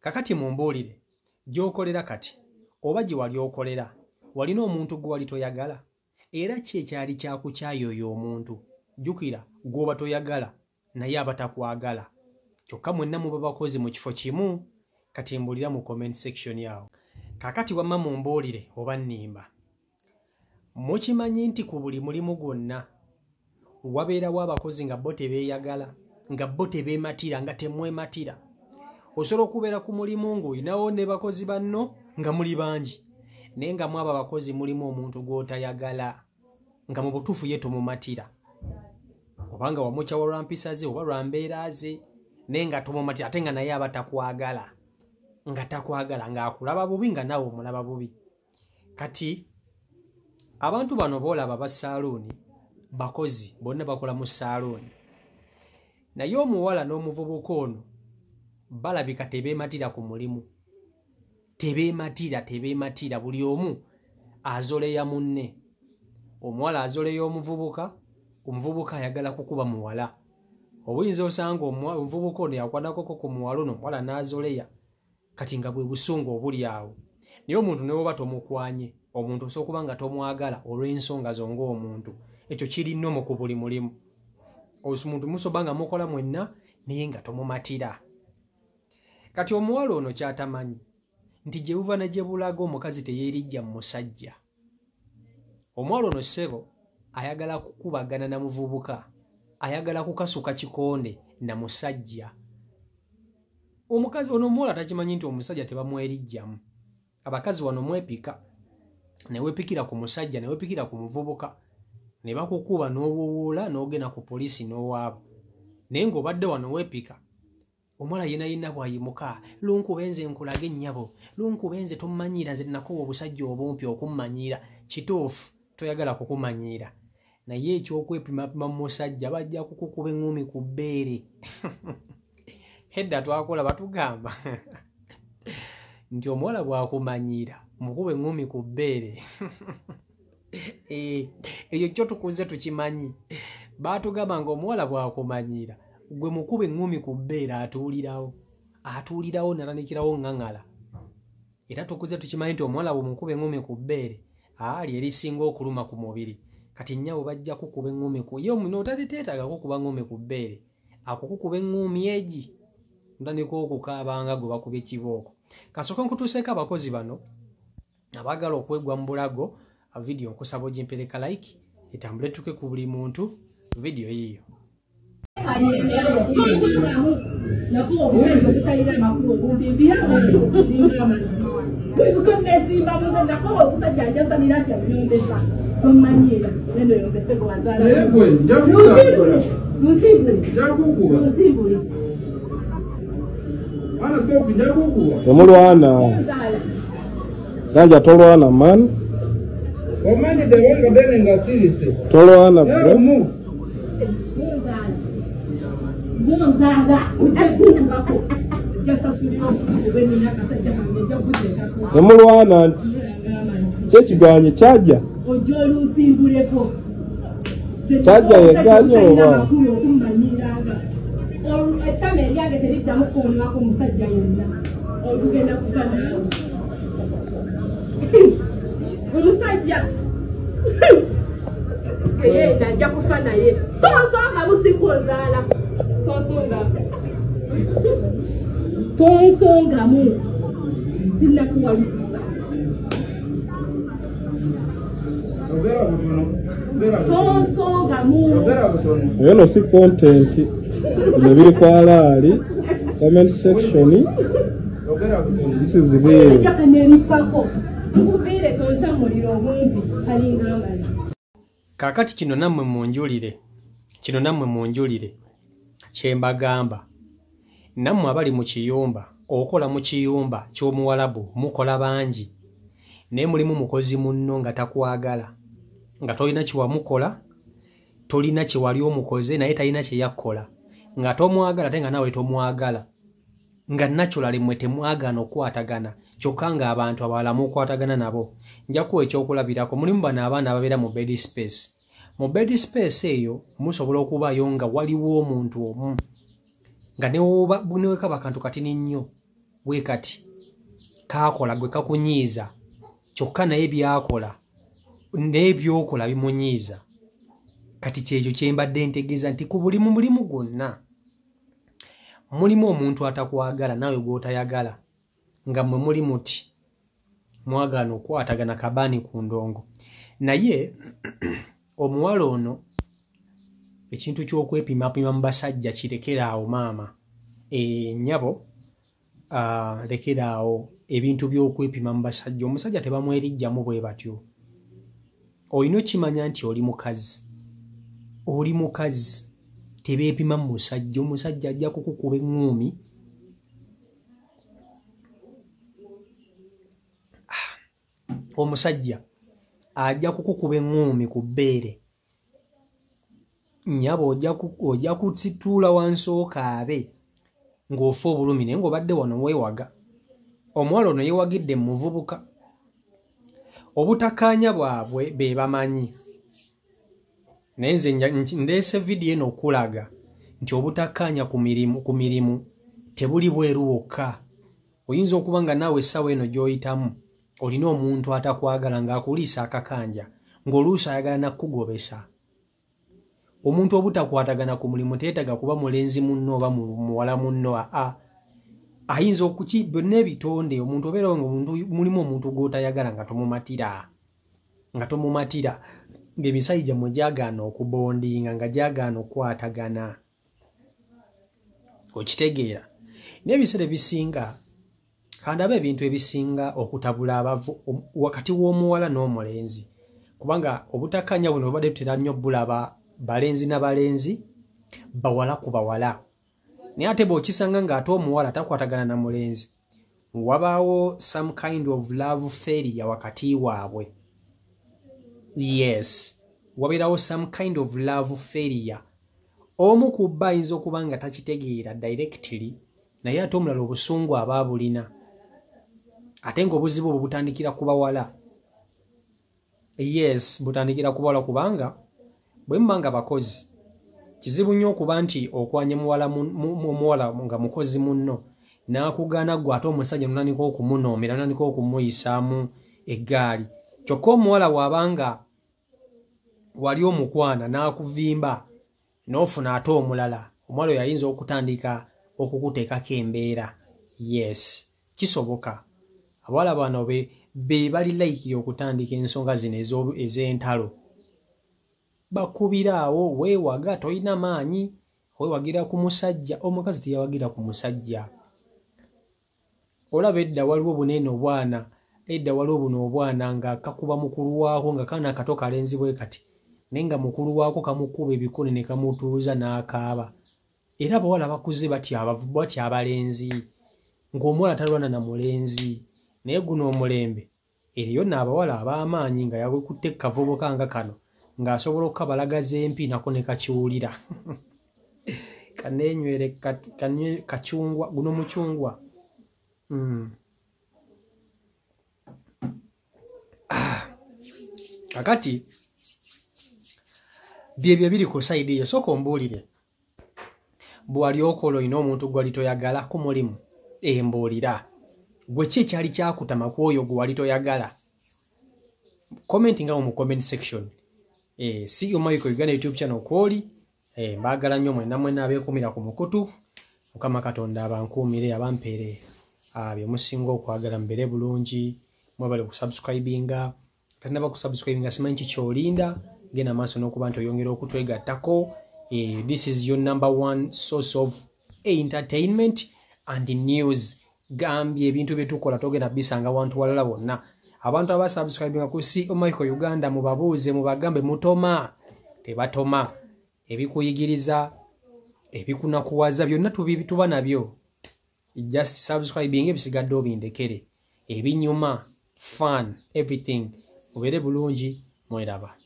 Kakati mumbuulire, gy'okolera kati oba gye wali okolera, walina omuntu gwe wali toyagala? Era ki ekyali kyakukyaya oyo omuntu? Jjukira, gw'oba toyagala naye aba takwagala, kyokka mwenna muba bakozi mu kifo kimu. Kati mbuulira mu comment section awo. Kakati wamma mumbuulire oba nnimba. Mukimanyi nti ku buli mulimu gwonna wabeerawo abakozi nga bo tebeeyagala, nga bo tebeematira, nga temwematira. Osobola okubeera ku mulimu ng'olinawo ne bakozi banno nga muli bangi, naye nga mu abo abakozi mulimu omuntu gw'otayagala, nga mu butuufu ye tomumatira, obanga wamukyawa lwa mpisa ze oba lwa mbeera ze, naye nga tomumatira, ate nga naye aba takwagala, nga takwagala, ng'akulaba bubi, nga naawe omulaba bubi. Kati abantu bano boolaba ba saaluuni, bakozi bonna bakola mu saaluuni, naye omuwala n'omuvubuka ono balabika tebeematira ku mulimu, tebeematira, tebeematira. Buli omu azoleya munne. Omuwala azoleya omuvubuka, omuvubuka ayagala kukuba muwala. Obuyinza osanga omuvubuka ono yakwanakoko ku muwala ono, omuwala n'azoleya. Kati nga bwe busungu obuli awo. Naye omuntu ne bw'oba tomukwanye, omuntu osobola okuba nga tomwagala olw'ensonga zo ng'omuntu. Ekyo kiri nnomo ku buli mulimu. Omuntu musoba nga mukola mwenna naye nga tomumatira. Kati omuwala ono ky'atamanyi nti gye buva ne gye bulaga omukazi teyeerijja mu musajja. Omuwala ono ssebo ayagala kukubagana na muvubuka, ayagala kukasuka kikonde na musajja. Omukazi ono omuwala takimanyi nti omusajja tebamwerijjamu. Abakazi wano mwepika, ne weepikira ku musajja, ne weepikira ku muvubuka, ne bakukuba n'owowoola n'ogenda ku poliisi n'owaaba. Naye ng'obadde wano weepika, omuwala yenna yenna bw'ayimuka, lunkube nze nkulage nnyabo, lunkube nze tommanyiira, nze nakuwa obusajja obumpi okummanyiira. Kituufu, toyagala kukumanyiira, naye eky'okwepimapima mu musajja bajja kukukuba eŋŋumi ku bbeere. Hedda twakola batugamba nti omuwala bw'akumanyiira mukuba eŋŋumi ku bbeere. Ekyo kyo tukuze tukimanyi. Baatugamba ng'omuwala bw'akumanyiira gwe mukuba eŋŋumi ku bbeere atuulirawo, atuulirawo n'atandikirawo ŋŋaŋala. Era tukuze tukimanyi nti omuwala bw'omukuba eŋŋumi ku bbeere ali erisinga okuluma ku mubiri. Kati nnyabo bajja kukuba eŋŋumi ku ye omuno otateetaaga kukuba ŋŋumi ku bbeere, akukukuba eŋŋumi egi ntandika okukaaba nga gwe bakubye kibooko. Kasooke nkutuuseeko abakozi bano abaagala okwegwa mu bulago. Vidiyo nkusaba ogimpereka like etambule tuke ku buli muntu. Vidiyo yiyo. Temulwana ganja tolwana man. Tolwana bro. Temulwana nti kyekiganye kyajja kyajja yeganye oba omusajja ajja kufa naye tonsonga musikuozaala tonsongamu sinakuwa lukusa tonsongamu. Eno si content bino biri kwa laali comment section. This is real. Kakati kino nammwe munjulire, kino nammwe munjulire kye mbagamba. Nammwe abali mu kiyumba, okola mu kiyumba ky'omuwalabu mukola bangi, naye mulimu mukozi munno nga takwagala, nga tolina kye wamukola, tolina kye wali omukoze, naye talina kye yakkola, nga tomwagala ate nga naawe tomwagala, nga naturally mmwe temwagana okukwatagana, kyokka ng'abantu abalala mukwatagana nabo. Nja kuwa ekyokulabirako, mulimu bano abaana ababeera mu bed space. Mu bed space eyo musobola okubaayo nga waliwo omuntu omu nga newekaba kantu katini nnyo, bwe kati kaakola gwe kakunyiiza, kyokka naye byakola naye byokola bimunyiiza. Kati kyekyo kye mbadde ntegeeza nti ku buli mulimu gwonna mulimu omuntu atakwagala naawe gw'otayagala, nga mmwe muli muti mwagaana okukwatagana kabaani ku ndongo. Naye omuwala ono ekintu ky'okwepimapima mu basajja kirekeraawo maama. Nnyabo, lekeraawo ebintu by'okwepima mu basajja. Omusajja tebamwerijjamu bwe batyo. Olina okimanya nti oli mukazi, oli mukazi, tebeepima mu musajja. Omusajja ajja kukukuba eŋŋuumi. Omusajja ajja kukukuba eŋŋuumi ku bbeere. Nnyabo ojja kusituula wansi okaabe ng'ofa obulumi, naye ng'obadde wano weewaga. Omuwala ono yeewagidde mu muvubuka. Obutakkaanya bwabwe be bamanyi. Naye nze ndeese vidiyo eno okulaga nti obutakkaanya ku mirimu tebuli bweru wokka. Oyinza okuba nga naawe essaawa eno gy'oyitamu olina omuntu atakwagala ng'akuliisa akakanja, ng'oluusi ayagala nakkugobesa. Omuntu obutakwatagana ku mulimu teetaaga kuba mulenzi munno oba muwala munno. Aa, ayinza okuki byonna ebitonde. Omuntu obeerawo nga mulimu omuntu gw'otayagala nga tomumatira, ng'emisayi gyammwe gyagaana okubondinga, nga gyagaana okukwatagana. Okitegeera? N'ebiseera ebisinga kandabe ebintu ebisinga okutabula abavu wakati w'omuwala n'omulenzi, kubanga obutakkaanya buno bubadde tutera nnyo bulaba balenzi na balenzi, bawala ku bawala. Naye ate bw'okisanga ng'ate omuwala takwatagana na mulenzi, wabaawo some kind of love failure wakati waabwe. Yes, wabeerawo some kind of love failure. Omu ku bba ayinza okuba nga takitegeera directly, naye ate omulala obusungu aba abulina. Ate ng'obuzibu obwo butandikira ku bawala. Yes, butandikira ku bawala, kubanga bwe muba nga bakozi, kizibu nnyo okuba nti okwanye omuwala nga mukozi munno n'akugaana ggwe, ate omusajja n'otandika okumunoomera, n'otandika okumuyisaamu eggaali. Kyokka omuwala bw'abanga wali omukwana n'akuvimba n'ofuna ate omulala, omuwala oyo ayinza okutandika okukuteekako embeera. Yes, kisoboka. Abawala bano be bali layikiri okutandika ensonga zino ez'entalo. Bakubira awo, weewaga, tolina maanyi, weewagira ku musajja. Omukazi teyawagira ku musajja. Olaba edda waliwo buneene obwana, edda waliwo buno obwana nga kakuba mukulu waako, nga kaana kato kalenzi bwe kati, naye nga mukulu waako kamukuba ebikone ne kamutuuza n'akaaba. Era abawala bakuze batya abalenzi, ng'omuwala talwana na mulenzi. Naye guno omulembe eriyo n'abawala ab'amaanyi nga yakutte kavubuka nga kano, ng'asobola okukabalagaza empi nako ne kakiwulira. Kaneenywere kacungwa, guno mucungwa. Kakati byebyo biri ku sayidi eyo. Sooka ombuulire, bw'wali okola olina omuntu gwali toyagala ku mulimu? Embuulira gwe ki ekyali kyakutama ku oyo gwe wali toyagala? Comment nga mu comment section. CEO Michael Uganda YouTube channel kwoli. Mbaagala nnyo mwenna mwenna abeekumira ku mukutu. Mukama Katonda abankuumire, abampeere bye musinga okwagala, mubeere bulungi. Mwebale kusubscribinga. Tannaba kusubscribinga, simanyi ki ky'olinda. Genda maaso n'okuba nti oyongera okutwegattako. This is your number one source of entertainment and news. Gambye ebintu bye tukola togenda bisanga wantu walala wonna. Abantu abasubscribinga ku CEO Michael Uganda mubabuuze, mubagambe mutoma tebatoma, ebikuyigiriza, ebikunakuwaza byonna tuba nabyo. Just subscribing, ebisigadde obindekere, ebinyuma, fun, everything. Mubeere bulungi, mweraba.